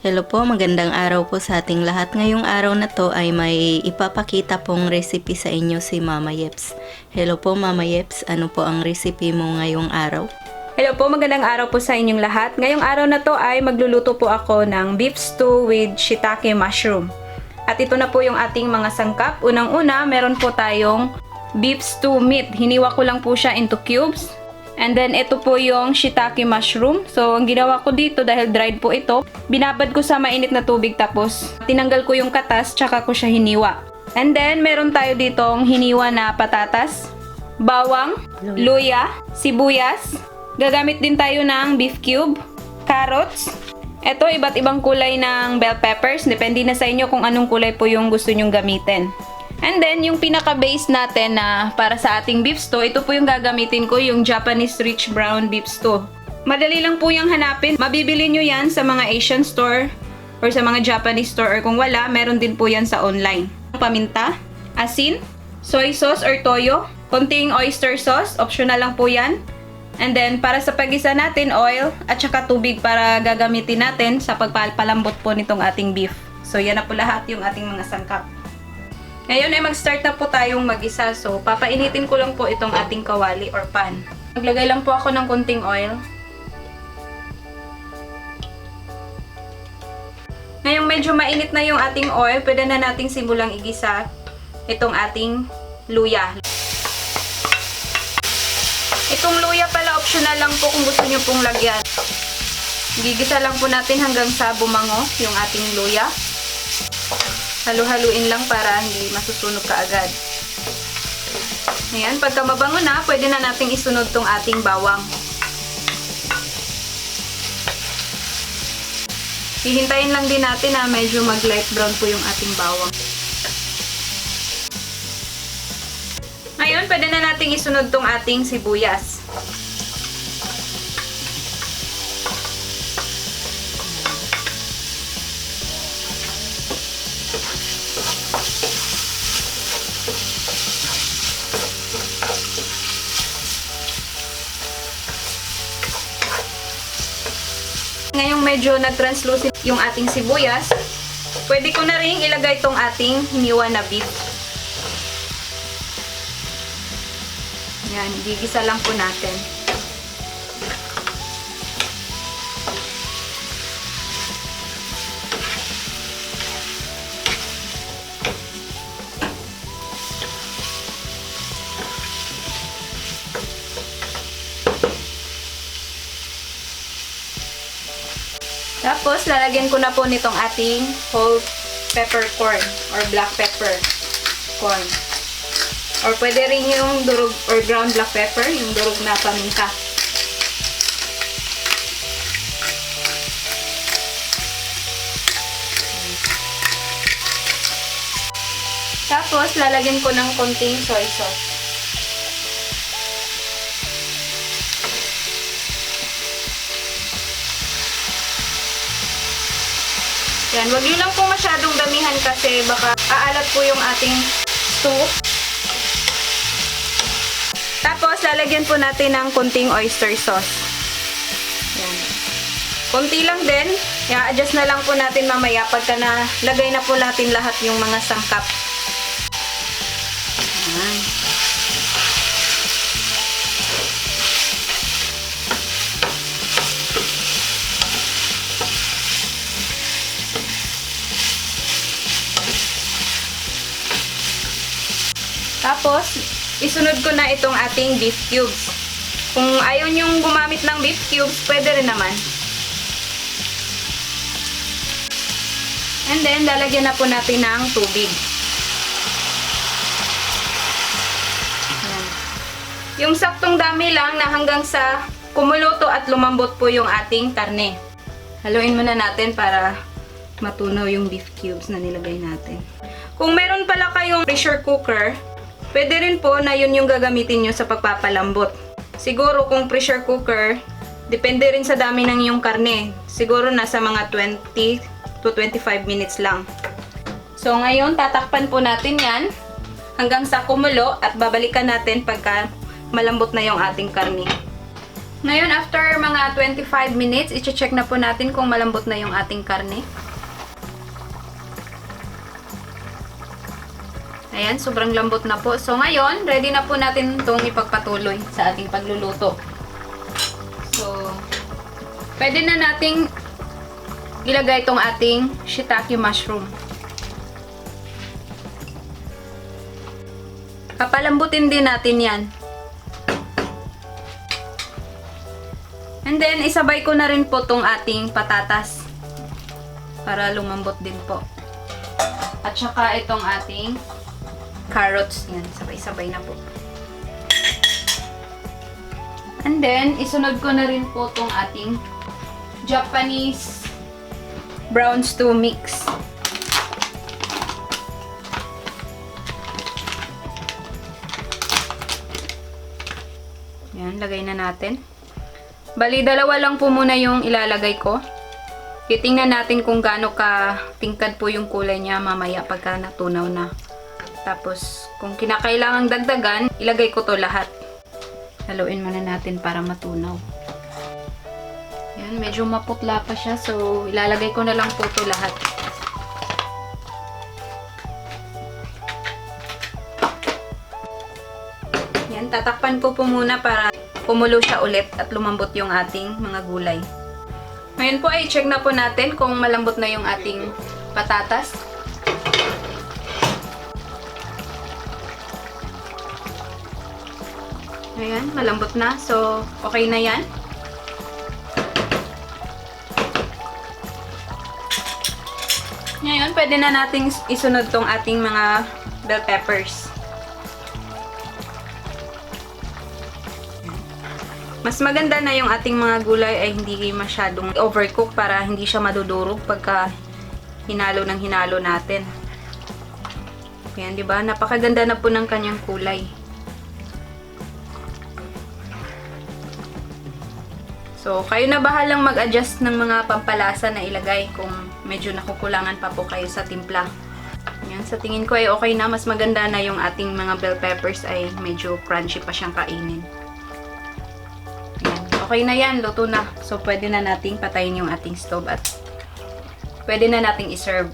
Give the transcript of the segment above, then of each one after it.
Hello po, magandang araw po sa ating lahat. Ngayong araw na to ay may ipapakita pong recipe sa inyo si Mama Yeps. Hello po, Mama Yeps, ano po ang recipe mo ngayong araw? Hello po, magandang araw po sa inyong lahat. Ngayong araw na to ay magluluto po ako ng beef stew with shiitake mushroom. At ito na po yung ating mga sangkap. Unang-una, meron po tayong beef stew meat. Hiniwa ko lang po siya into cubes. And then, ito po yung shiitake mushroom. So, ang ginawa ko dito, dahil dried po ito, binabad ko sa mainit na tubig tapos tinanggal ko yung katas, tsaka ko siya hiniwa. And then, meron tayo ditong hiniwa na patatas, bawang, luya, sibuyas. Gagamit din tayo ng beef cube, carrots. Ito, iba't ibang kulay ng bell peppers. Depende na sa inyo kung anong kulay po yung gusto nyong gamitin. And then, yung pinaka-base natin na para sa ating beef stew, ito po yung gagamitin ko, yung Japanese rich brown beef stew. Madali lang po yung hanapin. Mabibili nyo yan sa mga Asian store or sa mga Japanese store or kung wala, meron din po yan sa online. Paminta, asin, soy sauce or toyo, konting oyster sauce, optional lang po yan. And then, para sa pag-isa natin, oil at saka tubig para gagamitin natin sa pagpapalambot po nitong ating beef. So, yan na po lahat yung ating mga sangkap. Ngayon ay mag-start na po tayong mag-isa. So, papainitin ko lang po itong ating kawali or pan. Maglagay lang po ako ng konting oil. Ngayong medyo mainit na yung ating oil, pwede na nating simulang igisa itong ating luya. Itong luya pala, optional lang po kung gusto nyo pong lagyan. Gigisa lang po natin hanggang sa bumango yung ating luya. Halu-haluin lang para hindi masusunog kaagad. Ayan, pagka mabango na, pwede na nating isunod tong ating bawang. Hihintayin lang din natin na medyo mag-light brown po yung ating bawang. Ngayon, pwede na nating isunod tong ating sibuyas. Ngayong medyo nag-translucent yung ating sibuyas, pwede ko na rin ilagay tong ating hiniwa na beef. Yan, gigisa lang po natin. Tapos, lalagyan ko na po nitong ating whole peppercorn or black pepper corn. Or pwede rin yung durog or ground black pepper, yung durog na paminta. Tapos, lalagyan ko ng konting soy sauce. Yan, wag nyo lang po masyadong damihan kasi baka aalat po yung ating stew. Tapos, lalagyan po natin ng konting oyster sauce. Yan. Konti lang din. I-adjust na lang po natin mamaya pagka nalagay na po natin lahat yung mga sangkap. Yan. Tapos, isunod ko na itong ating beef cubes. Kung ayaw niyong gumamit ng beef cubes, pwede rin naman. And then, lalagyan na po natin ng tubig. Ayan. Yung saktong dami lang na hanggang sa kumuluto at lumambot po yung ating karne. Haluin muna natin para matunaw yung beef cubes na nilagay natin. Kung meron pala kayong pressure cooker, pwede rin po na yun yung gagamitin nyo sa pagpapalambot. Siguro kung pressure cooker, depende rin sa dami ng iyong karne. Siguro nasa mga 20 to 25 minutes lang. So ngayon, tatakpan po natin yan hanggang sa kumulo at babalikan natin pagka malambot na yung ating karne. Ngayon, after mga 25 minutes, iche-check na po natin kung malambot na yung ating karne. Ayan, sobrang lambot na po. So, ngayon, ready na po natin itong ipagpatuloy sa ating pagluluto. So, pwede na nating ilagay itong ating shiitake mushroom. Papalambutin din natin yan. And then, isabay ko na rin po itong ating patatas para lumambot din po. At saka itong ating carrots. Yan, sabay-sabay na po. And then, isunod ko na rin po itong ating Japanese brown stew mix. Yan, lagay na natin. Bali, dalawa lang po muna yung ilalagay ko. Titingnan natin kung gaano ka tingkad po yung kulay niya mamaya pagka natunaw na. Tapos, kung kinakailangang dagdagan, ilagay ko to lahat. Haluin muna natin para matunaw. Yan, medyo maputla pa siya. So, ilalagay ko na lang po to lahat. Yan, tatakpan ko po muna para kumulo siya ulit at lumambot yung ating mga gulay. Ngayon po ay check na po natin kung malambot na yung ating patatas. Ayan, malambot na. So, okay na yan. Ngayon, pwede na nating isunod tong ating mga bell peppers. Mas maganda na yung ating mga gulay ay hindi masyadong overcook para hindi siya madudurog pagka hinalo ng hinalo natin. Ayan, di ba? Napakaganda na po ng kanyang kulay. So, kayo na bahalang mag-adjust ng mga pampalasa na ilagay kung medyo nakukulangan pa po kayo sa timpla. Ayan, sa tingin ko ay okay na. Mas maganda na yung ating mga bell peppers ay medyo crunchy pa siyang kainin. Ayan. Okay na yan, luto na. So, pwede na nating patayin yung ating stove at pwede na nating iserve.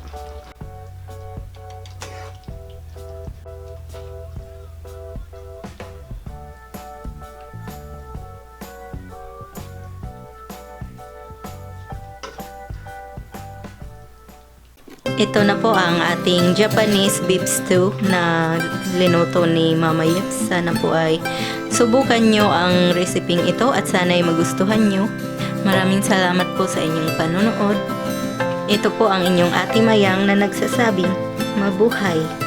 Ito na po ang ating Japanese beef stew na linuto ni Mama Yeps. Sana po ay subukan nyo ang reseping ito at sana ay magustuhan nyo. Maraming salamat po sa inyong panonood. Ito po ang inyong Ate Mayang na nagsasabing, mabuhay!